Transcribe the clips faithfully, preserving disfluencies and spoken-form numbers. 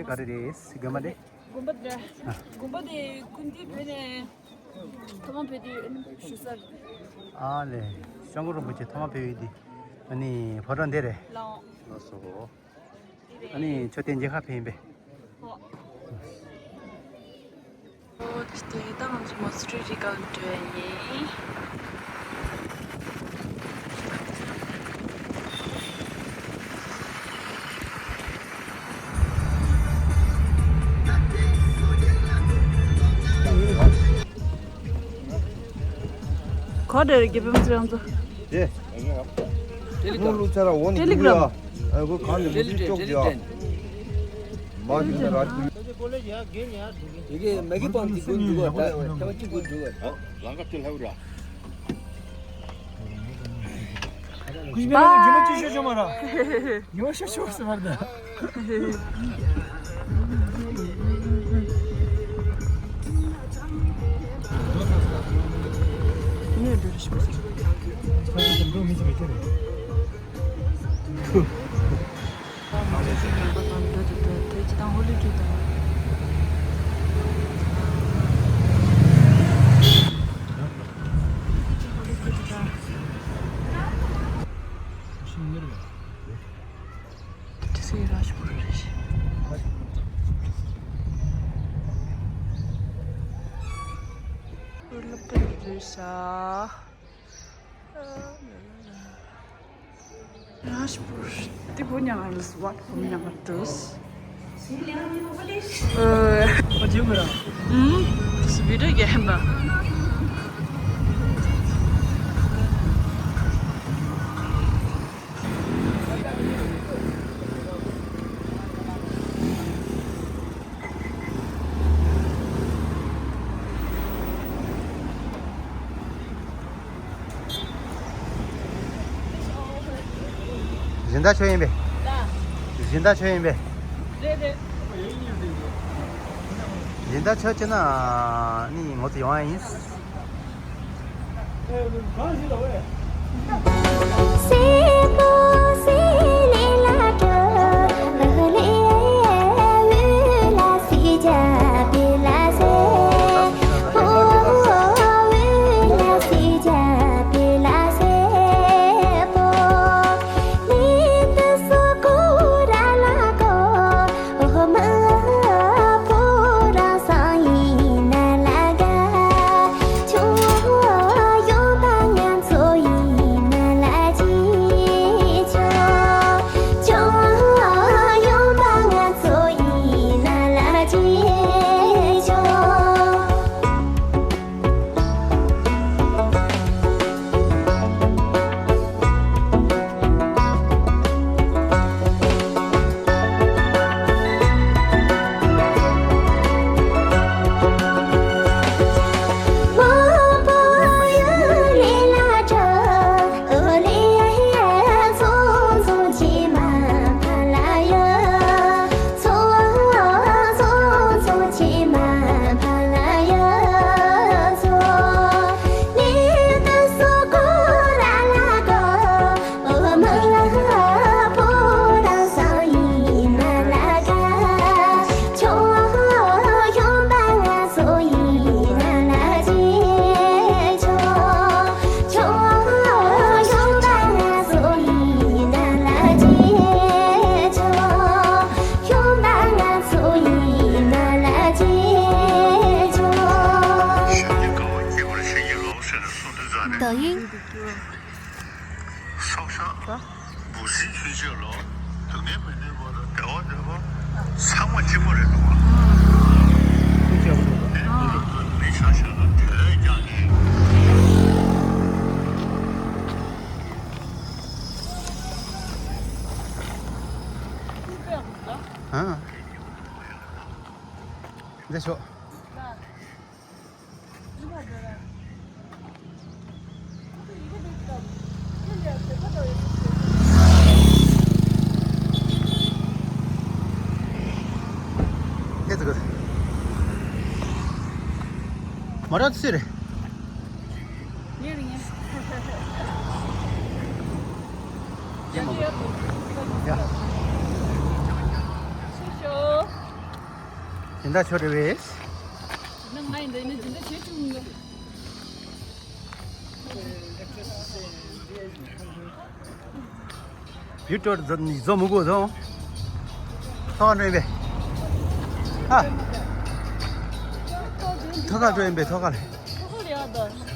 ག་རེ་རེད། དགོན་པ་རེད། དགོན་པ་དེ། དགོན་པ་དེ་སྐུ་མདུན་བོད་ནས་ཐོག་མ་བོད་དུ་ཞུ་ས་རེད། ཨ་ལས། སྐྱབས་མགོན་རིན་པོ་ཆེ་ཐོག་མ་བོད་ཡོད་དེ། ཨ་ནི་ཕོ་བྲང་འདི་རེད། ལགས་འོང་། ལགས་སོ། འདི་རེད། ཨ་ནི་མཆོད་རྟེན་མཇལ་ཁ་ཕེབས་ཡིན་པས། ཨོ། ཨོ་དེ་ད་ང་ཚོ་མོ་སི་ཊི་རི་ག་འགྲོ་ཡ་ཡིན། ག་རེ་རེད་དགེ་འཕེལ་མ་ཚེ་རང་ཚོ། དེ། ཏེ་ལི་ཀྲམ། ལུ་ཚ་ར་འོ་ནི་ཏེ་ལི་ཀྲམ། ཨ་གོ་གང་ནས་ཏེ་ལི་ཀྲམ། ཏེ་ལི་ཀྲམ། མ་གི་ན་ར། ཡི་གེ་མ་གི་པང་གི་གུན་འདུག་ག་ད་ཅི་གུན་འདུག་ག་ལང་ཀ་ཏི་ལྷ་ར། ཁུ་ཤི་མེ་ར་གི་མ་ཅི་ཤོ་ཤོ་མ་ར། གི་མ་ཤོ་ཤོ་སེ་མ་ར་ད། Rajpur. Ты понял, what поменялось? Э, м, ты собере гемба. སྦྱིན་བདག་ཁྱོད་ཡིན་པས། ལ། སྦྱིན་བདག་ཁྱོད་ཡིན་པས། རེད་རེད། སྦྱིན་བདག་ཁྱོད་ཅི་ན་ནི་ངོ་ཚ་ཡོང་ཡ་ཡིན། སྲོག་ཆགས་འབུ་སྲིན་ཁྱུ་མཆེད་ལོ། སྡུག་བསྔལ་མི་ནུས་པ་དང་བདེ་བ་འདོད་པ་ཚང་མ་གཅིག་པ་རེད་འདུག་བ། ཨ་ནི་ཁོ་ཚོ་མི་ཆ་ཤས་ལ་དེ་ལས་ཀྱང་ནི། ཨ། འདི་ཤོག་སྦྱིན་བདག་ཆོས་སྒྲོན་རེད། ན་ང་ཡིན་ད་ཡིན་ན་སྦྱིན་བདག་བྱེད་ཆུག་མི་འདུག་བི་ཏོར་ཛོ་མུ་གོ་ཛོ། ཐོག་ནས་པས། ཨ། ཐོག་ཁ་འགྲོ་ཡིན་པས་ཐོག་ཁ་ལ། ཐོག་ཁ་ལ་ཡག་ད།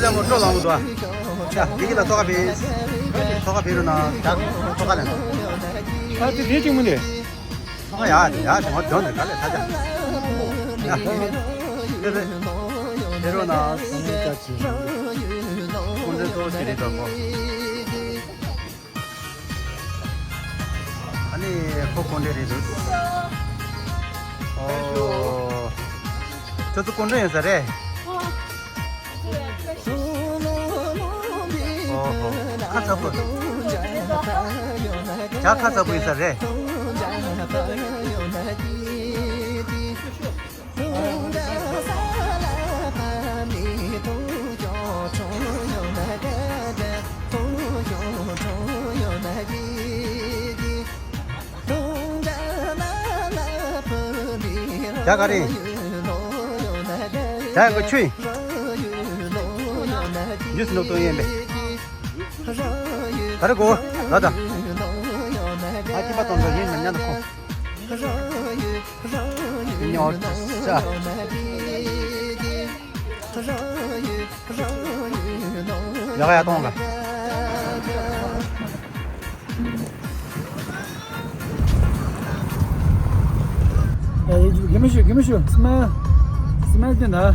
ལ་མོ་སྤྲོ་ལངས་འདུག་ཡ། དེ་གི་ལ་ཐོག་ཁ་ཕེ། ཐོག་ཁ་ཕེ་རུ་ན། ཐོག་ཁ་ལ་ན། ཨ་ཙི་དེ་ཅིག་མི་འདུག་ཨ་ཡ་ཡ་དེ་མ་དོན་དེ་ག་ལས་ཐ་ཆ། ཡ། དེ་རེད། དེ་རོ་ན། ཁོང་ཚོའི་གཙོ་བོ་ཞིག་རེད་འགྲོ་གོ། ཨ་ནི་ཁོ་ཁོང་འདྲེ་རེད་འདུག་ཨོ། ཁྱོད་ཚོ་ཁོང་འདྲེ་ཡིན་ས་རེད། ཨོ་ཧོ། ཁ་ཚ་པོ། ཇ་ཁ་ཚ་པོ་ཡིན་ས་རེད། ཇ་ག་རེ། ཇ་ཡང་གི་ཆུ་ཡིན། ཉུས་ནུབ་ཏུ་ཡིན་པས། ད་རེ་གོ། ལ་ད། ཨ་ཅི་པ་དང་འགྲོ་ཡིན་མི་ཉན་ཁོ། ཉོ་ས། ཡག་ཡག་གཏོང་ག Give me shoe, give me shoe. Smile. Smile din da.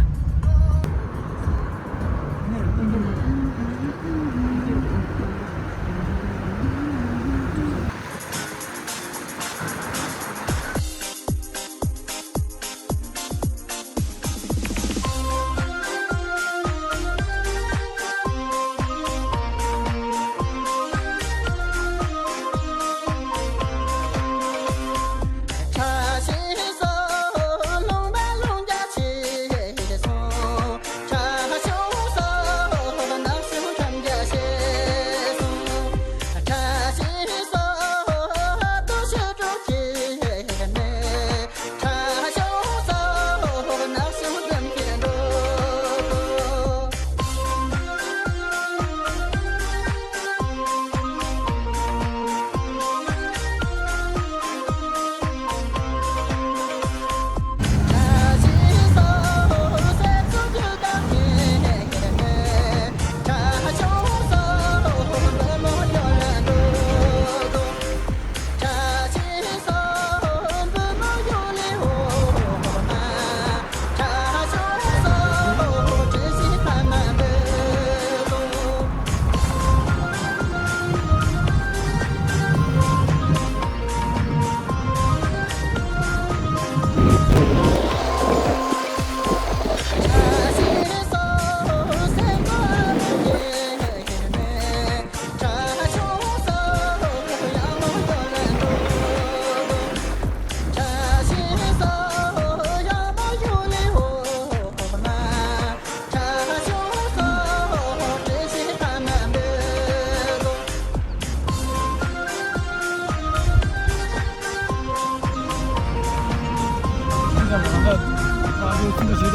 ཨ། ཊི་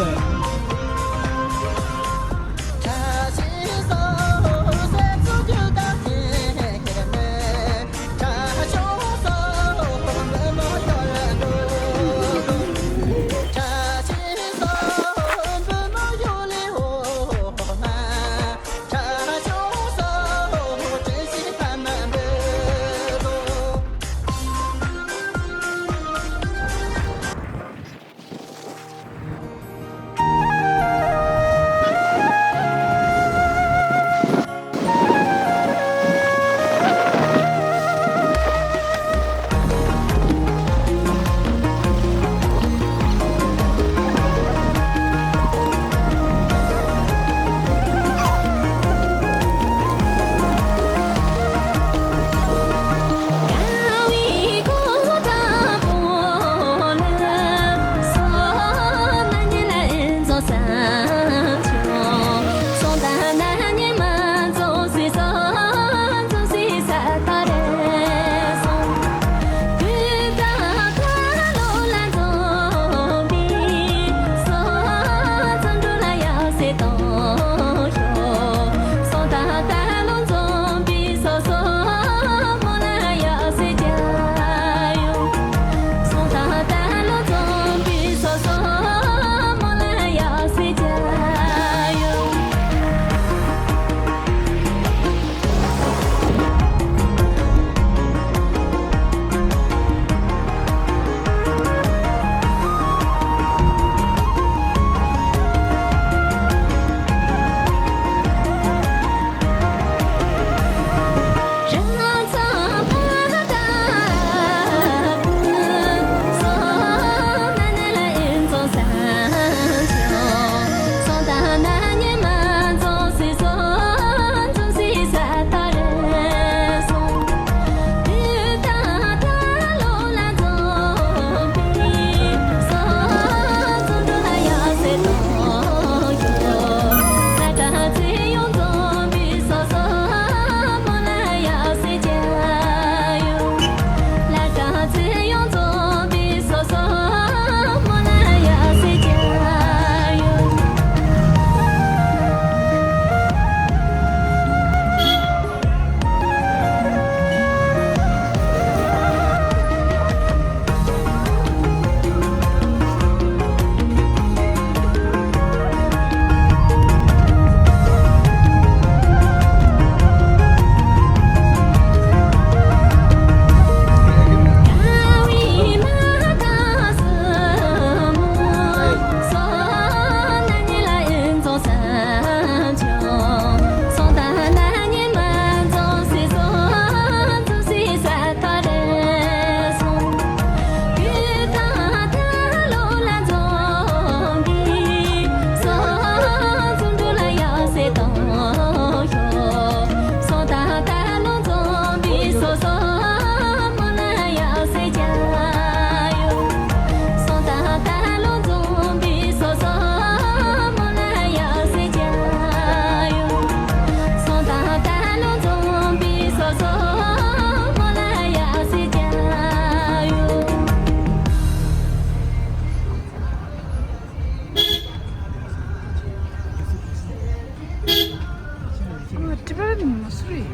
བེ་ཊན་མ་སུ་རི།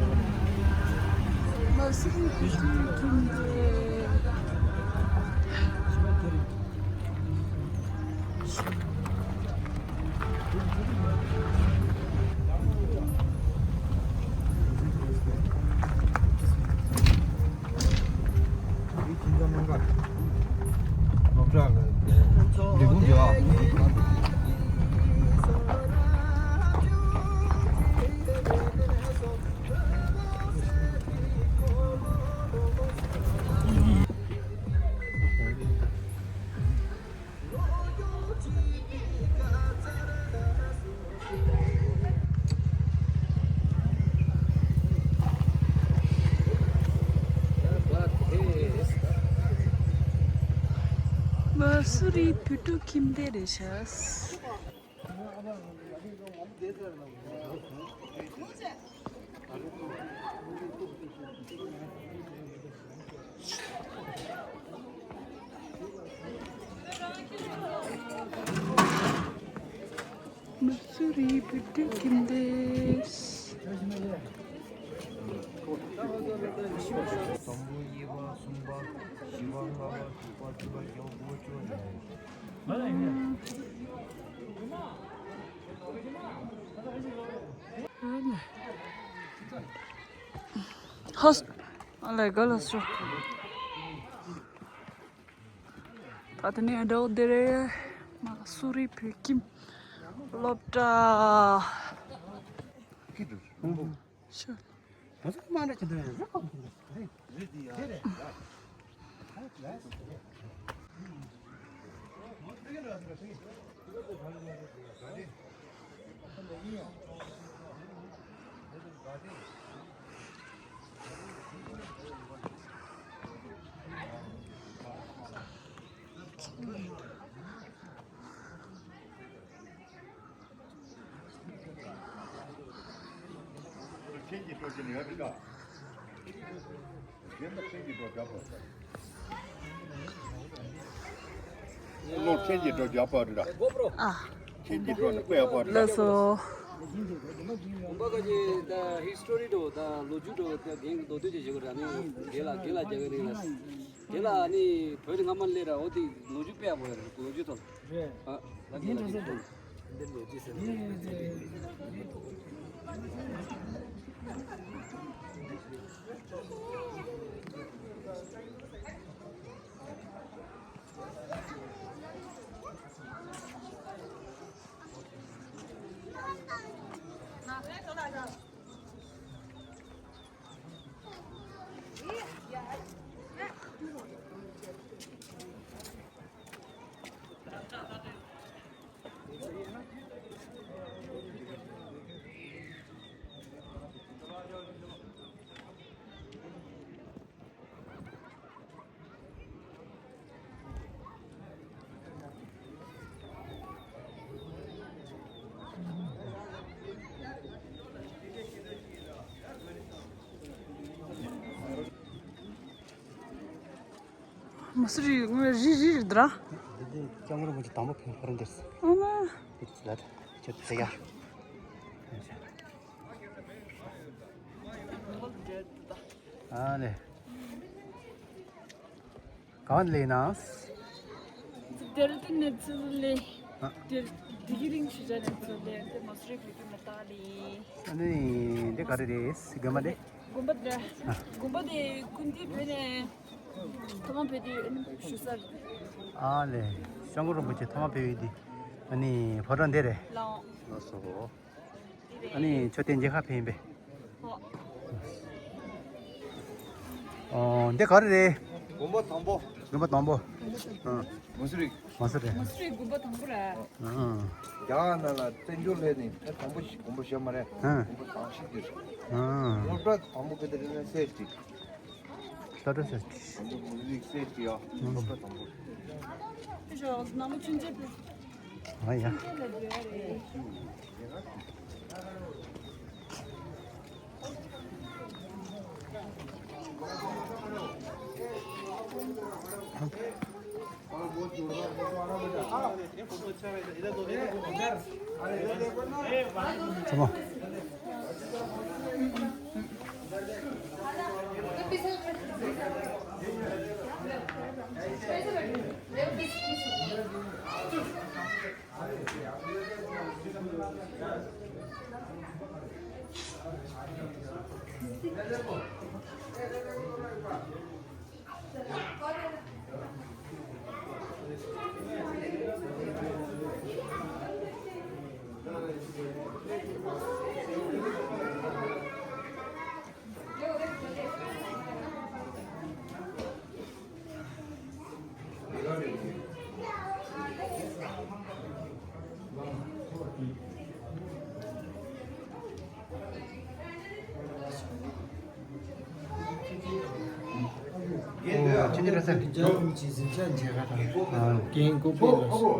མ་སུ་རི་ཊི་བེ་ཊན་གྱི། མ་སུ་རི་བོད་ཕྲུག་ཁྱིམ་སྡེ་རེད་ཤག་སུ་རི་བུ་ཏྲུ་ཀིམ་དེས། དང་པོ་གཉིས་པ་གསུམ་པ་བཞི་པ་ལྔ་པ་དྲུག་པ་བདུན་པ་བརྒྱད་པ་དགུ་པ་བཅུ་པ་རེད། ཧོས། ཨ་ལས་ག་ལ་སོ། ད་དེ་ནས་འགྲོ་དེ་རེད། མ་སུ་རི་བོད་ཁྱིམ་སློབ་གྲྭ། ཤོད། ཁྱེད་ཀྱིས་སྤྲོ་ཆེན་ཡོད་དྲི་ཀ། རྒན་པ་ཁྱེད་ཀྱིས་སྤྲོ་རྒྱབ་པ། བློ་ཁྱེད་ཀྱིས་སྤྲོ་རྒྱབ་པ་རེད། ཨ། ཁྱེད་ཀྱིས་སྤྲོ་ནི་དཔེ་ཡག་པོ་རེད། ལགས་སོ། དགོན་པ་ག་ཅི་ད་ཧི་སི་ཊོ་རི་འགྲོ་ད་ལོ་རྒྱུས་འགྲོ་ད་རྒན་གྱི་མདོ་སྟོད་ཅིག་བྱེད་དགོས་ར་ནི་རྒན་ལ་རྒན་ལ་རྒྱག་གི་རེད་ལ། དེ་ལ་ནི་བོད་དེ་སྔ་མ་སླེབས་ར་འོ་དེ་ལོ་རྒྱུས་དཔེ་ཡག་པོ་ཡོད་རེད། ལོ་རྒྱུས་ཐོག་ལ། རེད། ཨ་ལ་རྒན་ལ་རྒན་ལ་ཐོག་ལ། འདི་ལོ་རྒྱུས་ཟེར་ན། མ་སུ་རི་ངོས་རི་རི་རི་འདྲ། འདི་འདི་སྐྱབས་མགོན་རིན་པོ་ཆེ་དང་པོ་ཕེབས་ཕ་རོལ་འདིར། ཨ་མ། འདིར་ལ་ཁྱོད་ཚེ་ཡ། ཨ་ལེ། གང་ལས་ན། དེར་དུ་གནས་ཚུལ་ལས། ཨ། དེར་དེ་གི་རིང་ཞུ་བྱ་གནས་ཚུལ་ལས་དེ་མ་སུ་རི་བོད་ཀྱི་མི་རྟགས་ལས། ཨ་ནི་འདི་ག་རེ་རེད་དགོན་པ་དེ། དགོན་པ་དེ། ཨ། དགོན་པ་དེ་ཀུན་དེ་བོད་ནས་ཐོག་མ་བོད་དེ་ཞུ་ས་རེད། ཨ་ལེ། སྐྱབས་མགོན་རིན་པོ་ཆེ་ཐོག་མ་བོད་ཡིག་དེ། ཨ་ནི་ཕོ་བྲང་འདི་རེད། ལགས་སོ། ཨ་ནི་མཆོད་རྟེན་མཇལ་ཁ་ཕེབས་ཡིན་པས། ཨོ། འདི་ག་རེ་རེད། དགོན་པ་དང་པོ། དགོན་པ་དང་པོ། ཨ། མ་སུ་རི། མ་སུ་རི། མ་སུ་རི་དགོན་པ་དང་པོ་རེད། ཨ། རྒྱ་གར་ནང་ལ་བཙན་བྱོལ་ལས་ནི་ཨ་དང་པོ་ཞིག་དགོན་པ་ཞིག་མ་རེད། ཨ། དགོན་པ་དང་ཤི་དེ་རེད། ཨ། སློབ་གྲྭ་དང་པོ་ག་དེ་རེད་ན་སེ་ཅིག་སློབ་གྲྭ་ཟེར་གྱི། དང་པོ་མུ་ལི་སེ་ཅི་ཡ། སློབ་གྲྭ་དང་པོ། ཨ་ཡ། ཨོ། ཆོས་རྒྱལ་གྲྭ་ས། རྒྱལ་བ་རིན་པོ་ཆེའི་གཟིམ་ཤག་མཇལ་ཁ་དང་། ཨ། རྒན་གོ་པེ་ལགས་སོ།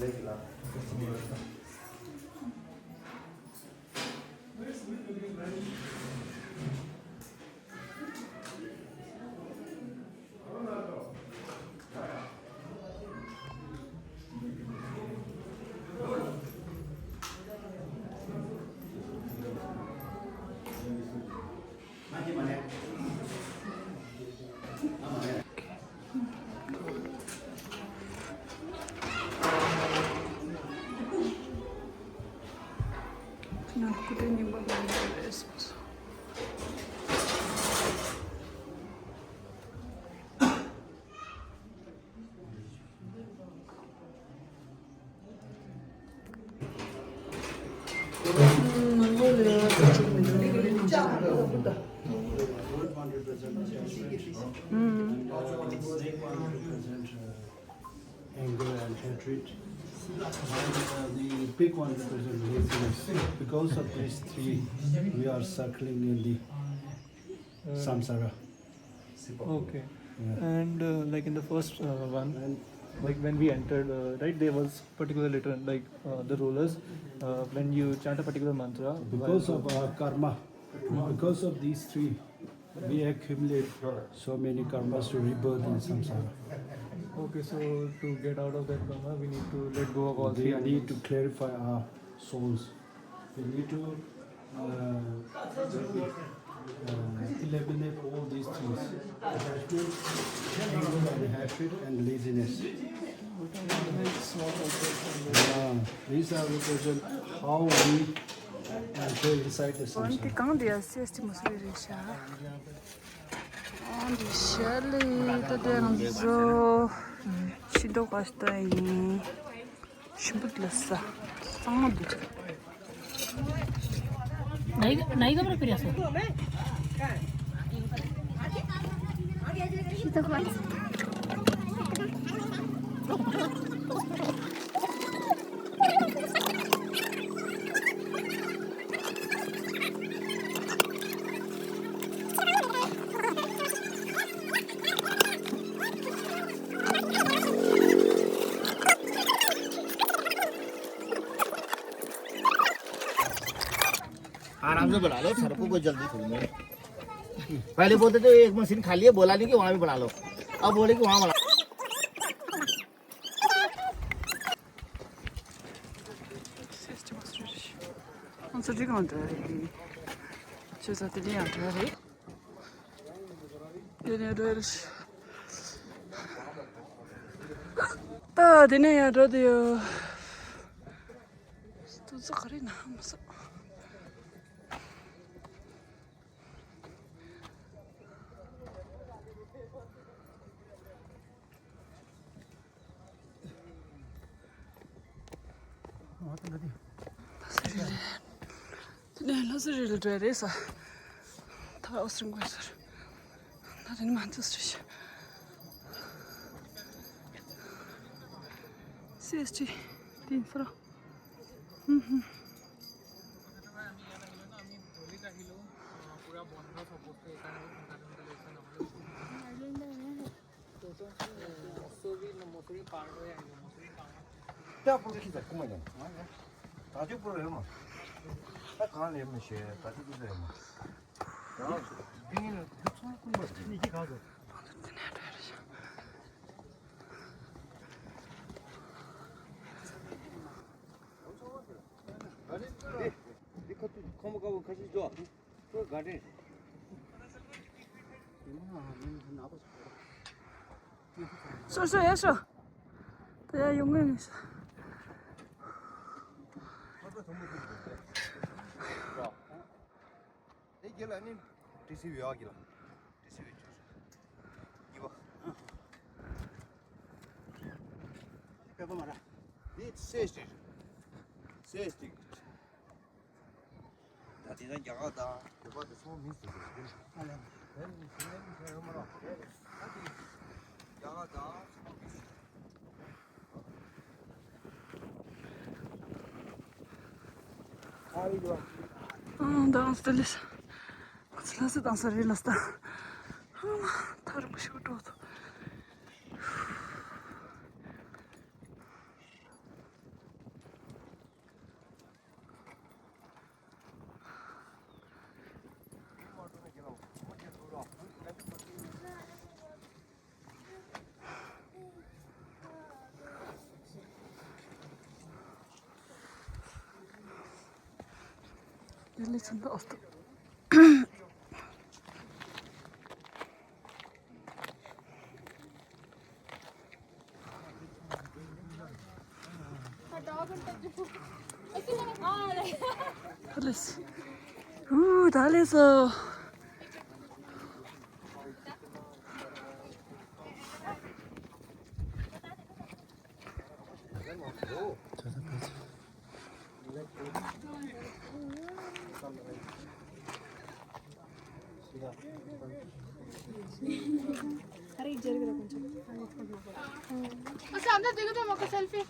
ལེགས་ལ། སྐུ་དྲིན་སྙིང་པོ་ལ་ཡོད་རེད་གསུངས་སོང་། Anger and hatred. And uh, the big one represents laziness. Because of these three, we are circling in the samsara. Okay. Yeah. And uh, like in the first uh, one, and like when we entered, uh, right, there was particular letter, like uh, the rulers, uh, when you chant a particular mantra, because of our karma, because of these three, we accumulate so many karmas to rebirth in samsara. Okay, so to get out of that karma, we need to let go of all three. We need to clarify our souls. We need to uh, uh, eliminate all these things. Attachment, anger and hatred and laziness. Uh, these are represent how we enter inside the samsara. འོན་ཏེ་གང་དེ་ཡ་སེ་སི་ཊི་མ་སུ་རི་རེད་ཤག་ཨོ་འདི་ཤ་ལེ་ད་དེ་རང་བཟོ་ཤི་དོ་ག་ཤི་དོ་ཡིན། ཞིམ་པོ་འདུག་ལ་ས། གཙང་མ་འདུག་ནའི་ནའི་ག་པར་ཕེབས་སོང་། आराम से बना लो, सर को कोई जल्दी थोड़ी है। पहले बोलते थे एक मशीन खाली है, बोला नहीं कि वहाँ भी बना लो, अब बोले कि वहाँ बना। དེ་ནས་འགྲོ་ཡ་རེད། ད་དེ་ནས་ཡར་འགྲོ་དུ་ཡོད། དུས་ཚོད་ག་རེ་ན་མི་སྲིད། ལྷ་ས་རི་ལ། དེ་ནས་ལྷ་ས་རི་ལ་འགྲོ་ཡ་རེད་ས། ད་ཨོ་སི་རིང་དགོས་ཟེར། ད་དེ་ནས་མ་འདུག་ཟེར་ཤག་སི་ཨེས་ཊི་དེ་ཡིན་ས་ར། ཧུམ་ཧུམ། ད་པུར་ཁྱི་ཚ་ཀུ་མ་ཡང་ད་ཅི་པུར་ཡོད་མ། ད་གང་ལས་མི་ཤེས་ད་ཅི་ཀུ་ཚ་ཡོད་མ། ད་ཏིང་ལ་དུ་ཚོང་ཀུན་པ་ཟེར། འདི་ཁ་ཚོ། འདི་ཁ་ཐུག་ཁོ་མོ་ཀ་བོ་ཁ་ཤས་ཅོ། ཁོ་དགའ་དྲན། སོ་སོ་ཡ་སོ། ད་ཡ་ཡོང་ངེས་མི་ས། དེ་རྒྱལ་ལ་ནི་ཏི་སི་ཝི་ཨ་གི་ལ། ཏི་སི་ཝི་ཅུ་ས། གཉིས་པ། དཔེ་པ་མ་ར། དེ་སེ་སྟི། སེ་སྟི། ད་དེ་ན་རྒྱ་གར་དང་བོད་པ་དེ་ཚོ་མི་སྲིད་ཟེར་གི། ཨ་ལེ། དེ་ནི་ཤེས་ཡོན་ཤེས་ཡོན་མ་ར། ད་དེ་རྒྱ་གར་དང་ཚོ་མི་སྲིད། ཨང་དང་སྟེ་ལེ། ང་ཚོ་ལྷ་ས་དང་ས་རི་ལ་ས། ཨང་ཐར་མ་ཤུ་འགྲོ་ཐུབ། ད་ལས་སོ། ཨུ་ད་ལས་སོ། ఒకసారి అందరు దిగుదాం, ఒక సెల్ఫీ,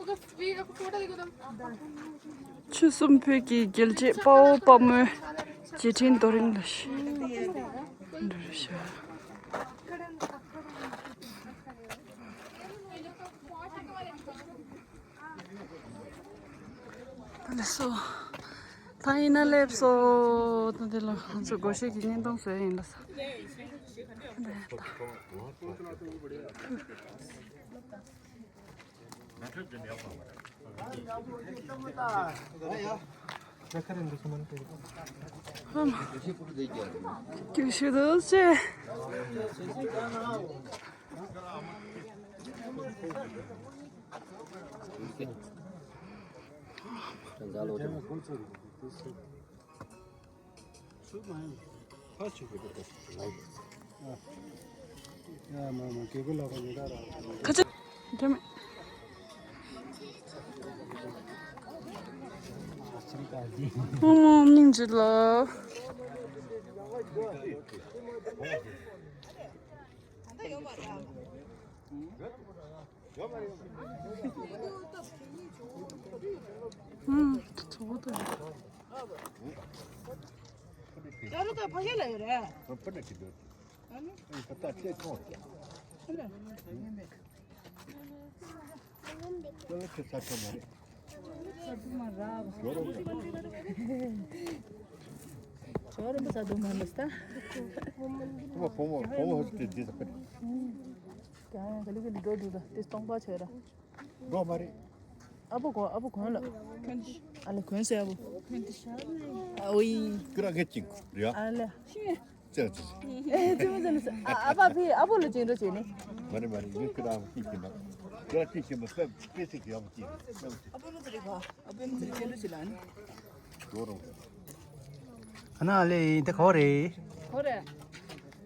ఒక స్వీ- ఒక ఫోటో దిగుదాం. ཆུ་གསུམ་བོད་ཀྱི་རྒྱལ་གཅེས་དཔའ་བོ་དཔའ་མོའི་རྗེས་དྲན་རྡོ་རིང་ལ་ཞུ། ད་ལས་སོ། ད་ཡིན་ན་སླེབས་སོ། ད་འདི་ལ་ང་ཚོ་སྒོར་གཞས་ཀྱི་བརྙན་ཐུང་བཟོས་ཡིན་ལ་ས། ཀྱུ་ཤུ་དུ་ཆེ། ཁ་ཆེ། ཨོ་མོ་སྙིང་རྗེ་ལ། ཨུམ། ཚོགས་པ་དང་། ད་རུང་ད་ཕ་གི་ལ་ཡོད་རེད། ཨ་ནི། ད་ལྟ་ཁྱེད་ཁྱོད་ཀྱང་། ཨ་ནི། ཁྱོད་ལ་ཁྱེད་ས་ཁྱོད་མ་རེད། ཇོ་རུ་མ་ར་བ། ཇོ་རུ་མ་ས་དུ་མ་ལ་སྟ། བུ་མོ་བུ་མོ་བུ་མོ་ཧོ་ཏི་ཏི་ས་པ། ཀྱང་ག་ལི་ག་ལི་འགྲོ་འདུག་ད་དེ་སྟོང་པ་བྱས་ར། འགྲོ་མ་རེད། ཨ་བོ་གོ་ཨ་བོ་གོན་ལ། ཨ་ལེ་གོན་སེ་ཨ་བོ། ཨ་ཝི། ཀི་ར་གེ་ཅིང་རེད་ཨ། ཨ་ལེ། ཅང་ཅི། ཨེ་ཅི་མི་ཟེར་ནི་ཨ་ཨ་བ་ཕི་ཨ་བོ་ལ་ཅིང་འགྲོ་བྱས་ནི། མ་རེད་མ་རེད། ངས་ཀི་ར་ཨ་བོ་ཅིང་ཅི་མ། ཀི་ར་ཅིང་ཅི་མ་སེམས་ཀི་སེ་ཀི་ཨ་བོ་ཅིང་། ཨ་བོ་ནི་ཙི་རི་ག་ཨ་བོ་ནི་ཙི་རི་ཅི་འགྲོ་བྱས་ལ་ནི། འགྲོ་རུང་། ཁ་ན་ལེ་འདི་ག་བ་རེད། ག་བ་རེད།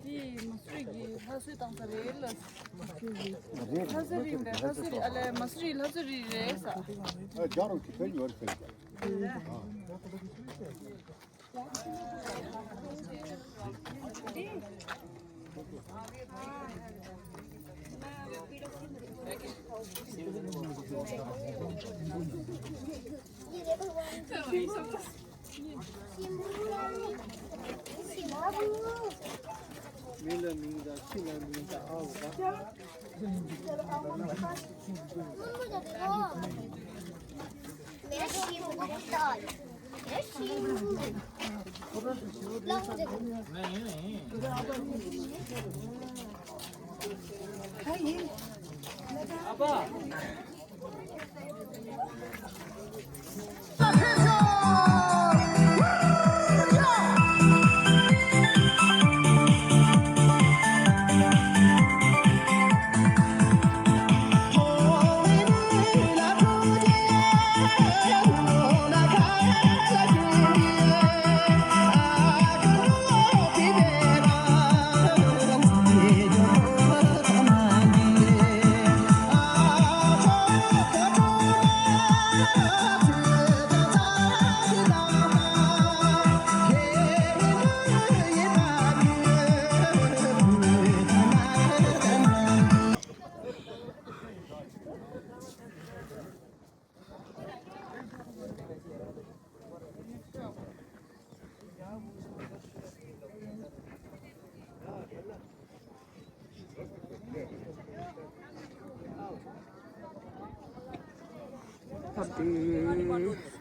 འདི་མ་སུ་རི་གི་ལྷ་གསོལ་བཏང་ས་རེད་ལ། ལྷ་གསོལ་རི་རེད། ལྷ་གསོལ་རི་ཨ་ལེ་མ་སུ་རི་ལྷ་གསོལ་རི་རེད་ས། ཨ་རྒྱ་རུ་གི་ཕན་ཡོད་རེད་ཟེར། མི་ལ་མིང་དང་ཁྱི་ལ་མིང་དང་ཨའོ་དང་། ཕབ་སྟེ།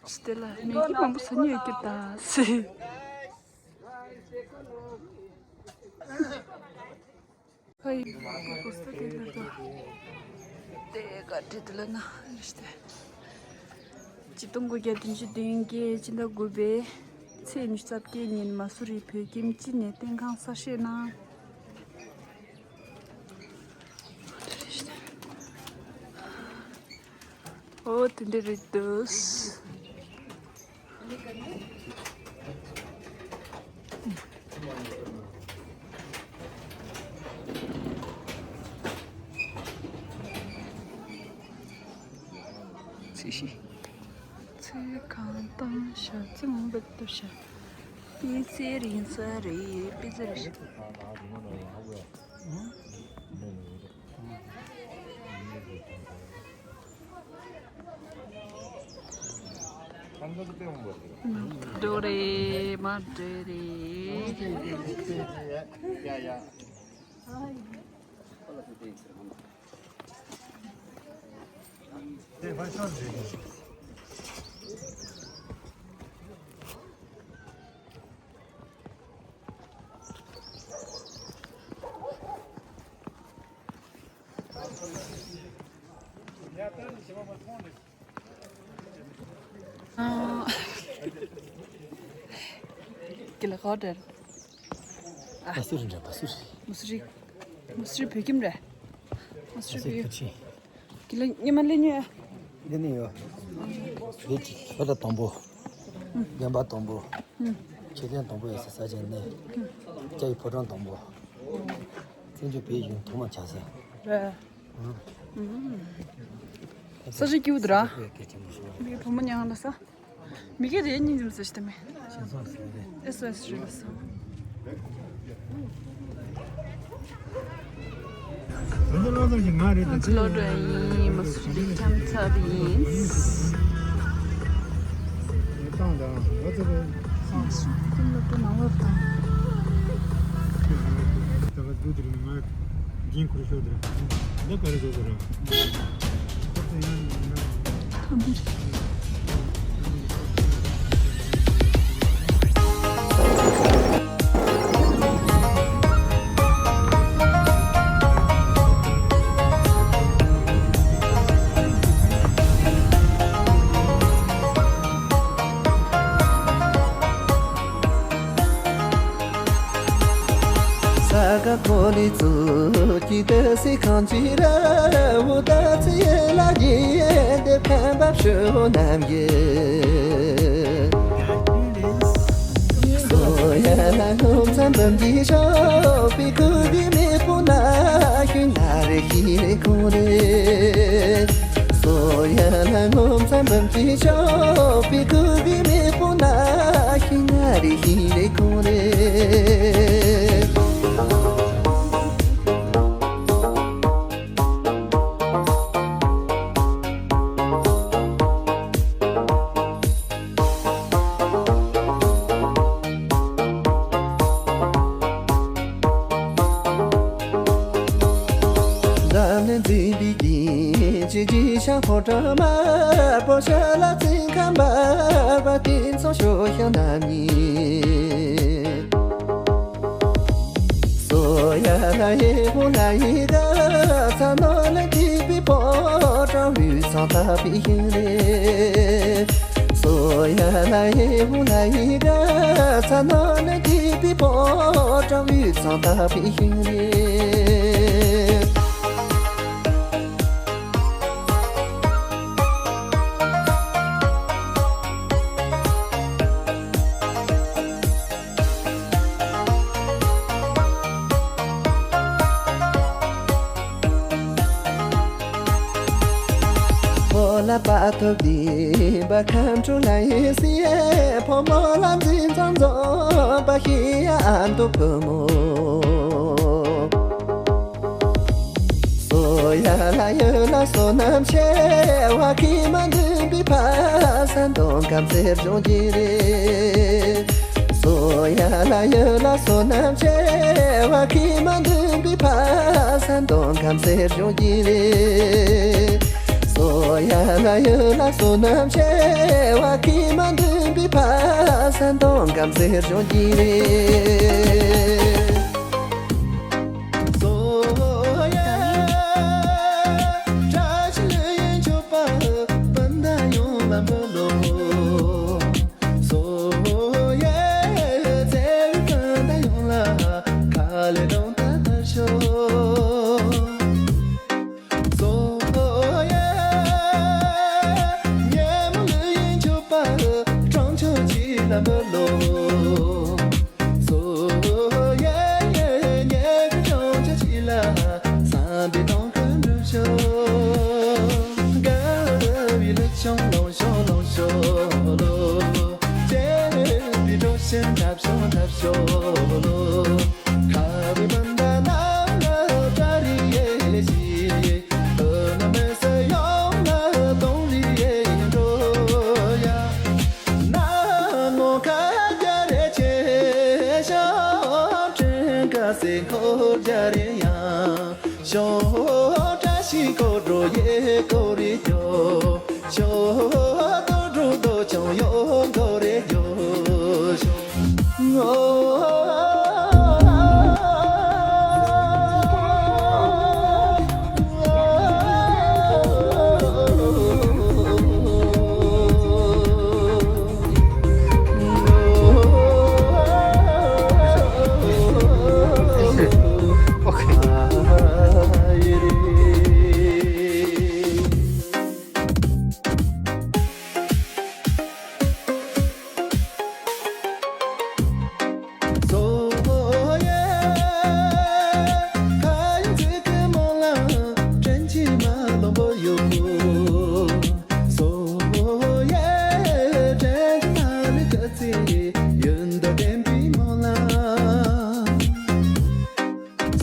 ཅི་སྟེ་ལ་མི་གི་མང་པོ་ཟ་ཉེ་ཡོད་ཀྱི་ད་སི། ཧའི། པོ་སྟ་དེ་ལ་ད། དེ་ག་དེ་དེ་ལ་ན་ནི་སྟེ། ཆིག་སྟོང་དགུ་བརྒྱ་བདུན་ཅུ་དོན་བརྒྱད་ཕྱི་ཟླ་དགུ་པའི། ཚེས་ཉི་ཤུ་རྩ་བརྒྱད་ཉིན་མ་སུ་རི་བོད་ཁྱིམ་སྤྱི་ནས་བསྟན་ཁང་གསར་བཞེངས་གནང་། ཨོ་དེ་འདྲ་རེད་འདུག་ཚེས་བཞི། ཚེས་གང་བཏང་ཤག་ཚེས་མང་པོ་འདུག་ཤག་དཔེ་ཚེས་རིང་ས་རེད། དཔེ་ཚེས་རིང་ཤག་འགྲོ་རེད་མ་འགྲོ་རེད། ཀི་ལ་ཁོ་དེར། མ་སུ་རི་འདྲ། མ་སུ་རི། མ་སུ་རི། མ་སུ་རི་བོད་ཁྱིམ་རེད། མ་སུ་རི་བོད་ཁྱིམ། ཀི་ལ་ཉི་མ་ལེན་ཉོས། ལེན་ནི་ཡོད། ལེན་གྱི་ཁྱོད་ལ་དང་པོ། རྒན་པ་དང་པོ། ཁྱེད་ལན་དང་པོ་ཡོད་ས་ས་ཆ་ནས། སྐྱ་ཡི་ཕོ་བྲང་དང་པོ། བཙན་བྱོལ་བོད་ཡིན་ཐོག་མ་ཆགས་ས། རེད། ས་ཆ་སྐྱིད་པོ་འདུག་ར། མི་བུ་མོ་ཉང་ལ་ས། མི་སྐད་རེད། སྙིང་རྗེ་མོ་ཟེར་ཞིག་དེ་མེད། ཨེ་སོ་ཨེ་སོ་རེད་ལ་ས། ང་ཚོ་སློབ་གྲྭ་ཡིན། མ་སུ་རི་འཁྱམ་ཚབ་ཡིན། ང་ཚོ་སློབ་གྲྭ་ནང་ལོགས་དང་། འགན་ཁུར་ཤོག་དེ་ར། འདི་ག་རེ་བཟོ་དེ་ར། ས་ག་གོ་ལི་ཚུ་ཀྱི་ཏི་སི་ཁང་ཅི་ར་བུ་ད་ཚི་ལ་ཡེ་དེ་ཕན་པ་ཤོ་ནམ་ཡེ། སོ་ཡ་ལ་ལྷུམ་ཚན་འབུམ་གྱི་ཤོག་པི་ཀུ་གི་མེ་པོ་ན་ཤུ་ན་རེ་ཤི་རེ་ཁུང་རེ། སོ་ཡ་ལ་ལྷུམ་ཚན་འབུམ་གྱི་ཤོག་པི་ཀུ་གི་མེ་པོ་ན་ཤུ་ན་རེ་ཤི་རེ་ཁུང་རེ། འཛམ་གླིང་འཛིན་པའི་རྒྱན་ཆེ་ཇི་ཤང་ཕོ་བྲང་དམར་པོ་ཤ་ལ་རྩིང་ཁ་འབར་བ་དེ་ཚོ་ཤོ་ཤ་ན་ཉི། སོ་ཡ་ལ་ཡེ་བུ་ལ་ཡི་ག་ཚ་ནོ་ལ་ཏི་པི་པོ་ཀྲ་བུ་ཚང་ཐ་པི་ཤིང་རེ། སོ་ཡ་ལ་ཡེ་བུ་ལ་ཡི་ག་ཚ་ནོ་ལ་ཏི་པི་པོ་ཀྲ་བུ་ཚང་ཐ་པི་ཤིང་རེ། ཕོ་ལ་པ་ཐོབ་དེ་བ་ཁམ་ཁྲུ་ལ་ཡེ་སི་ཡེ་ཕོ་མོ་ལ་འཛིན་ཚང་འཛོམས་པ་ཤི་ཡ་ཨ་མདོ་ཕོ་མོ། སོ་ཡ་ལ་ཡོད་ལ་བསོད་ནམས་ཆེ་བ་ཁྱི་མ་འདུན་པའི་ཕ་ས་འདོང་སྐམ་སེར་འབྱུང་གི་རེད། སོ་ཡ་ལ་ཡོད་ལ་བསོད་ནམས་ཆེ་བ་ཁྱི་མ་འདུན་པའི་ཕ་ས་འདོང་སྐམ་སེར་འབྱུང་གི་རེད། སོ་ཡ་ལ་ཡོད་ལ་བསོད་ནམས་ཆེ་བ་ཁྱི་མ་འདུན་པའི་ཕ་ས་འདོང་སྐམ་སེར་འབྱུང་གི་རེད། སོ་ཡེ་ཡེ་ཉེ་གི་ཅོང་ཆ་ཅི་ལ་བསམ་པའི་དོན་ཀུན་འགྲུབ་ཤོག་དགའ་བའི་ལུགས་བྱུང་ལོངས་ཤོག་ལོངས་ཤོག་ལོ། བྱེད་པའི་གྲོགས་བཞིན་འཁྲབ་ཤོག་འཁྲབ་ཤོག་ལོ། ཁ་བའི་བུ་འདྲ་རྣམས་ལ་བཀྲ་རེ་ཡེ་ཤི་ཡེ། ཨ་ན་མེད་ས་ཡོང་ལ་གཏོང་རེ་ཡེ་འགྲོ་ཡ། ན་མོ་ཁ་རྒྱ་རེ་ཆེ་ཤོག་དྲན་དཀའ་སེ་འཁོར་རྒྱ་རེ་ཡང་ཤོག་བཀྲ་ཤིས་འཁོར་འགྲོ་ཡེ་འཁོར་རེ་རྒྱོ་ཤོག་རྡོ་འགྲོ་རྡོ་ཆུང་ཡོང་འཁོར་རེ་རྒྱོ་ཤོག་ངོ་།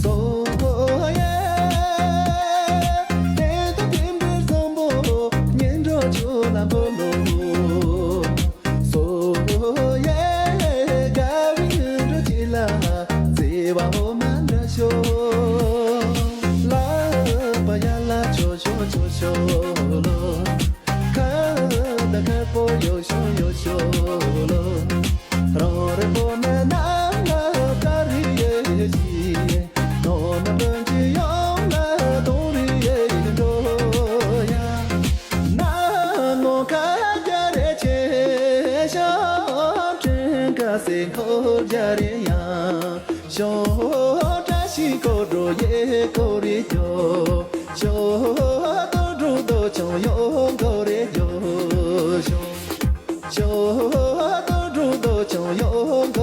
སོ་ཡེ། དེ་ལྟ་བདེན་པའི་བཟང་པོ་ཉན་འགྲོ་ཆོས་ལ་འབོད་ལོ། སོ་ཡེ། དགའ་བའི་ངུ་འགྲོ་ཅི་ལ་བརྩེ་བ་འོ་མ་འདྲ་ཤོག་ལག་པ་ཡར་ལ་ཆོ་ཤོག་ཆོ་ཤོག་ལོ། ཁ་ད་ཁ་པོ་ཡོ་ཤོ་ཡོ་ཤོ་ལོ། རང་རེ་པོ་མེ་ནང་ལ་བཀྲ་རེ་ཡེ་ཤི་ཡེ། ནོ་ན་བོན་གྱི་ཡོང་ལ་གཏོང་རེ་ཡེ་འགྲོ་ཡ། ན་མོ་ཁ་རྒྱ་རེ་ཆེ་ཤོག་དྲན་དཀའ་སེ་འཁོར་རྒྱ་རེ་ཡང་ཤོག་བཀྲ་ཤིས་འཁོར་འགྲོ་ཡེ་འཁོར་རེ་རྒྱོ་ཤོག་རྡོ་འགྲོ་རྡོ་ཆུང་ཡོང་འཁོར་རེ་རྒྱོ་ཤོག་ཤོག་རྡོ་འགྲོ་རྡོ་ཆུང་ཡོང་འཁོར་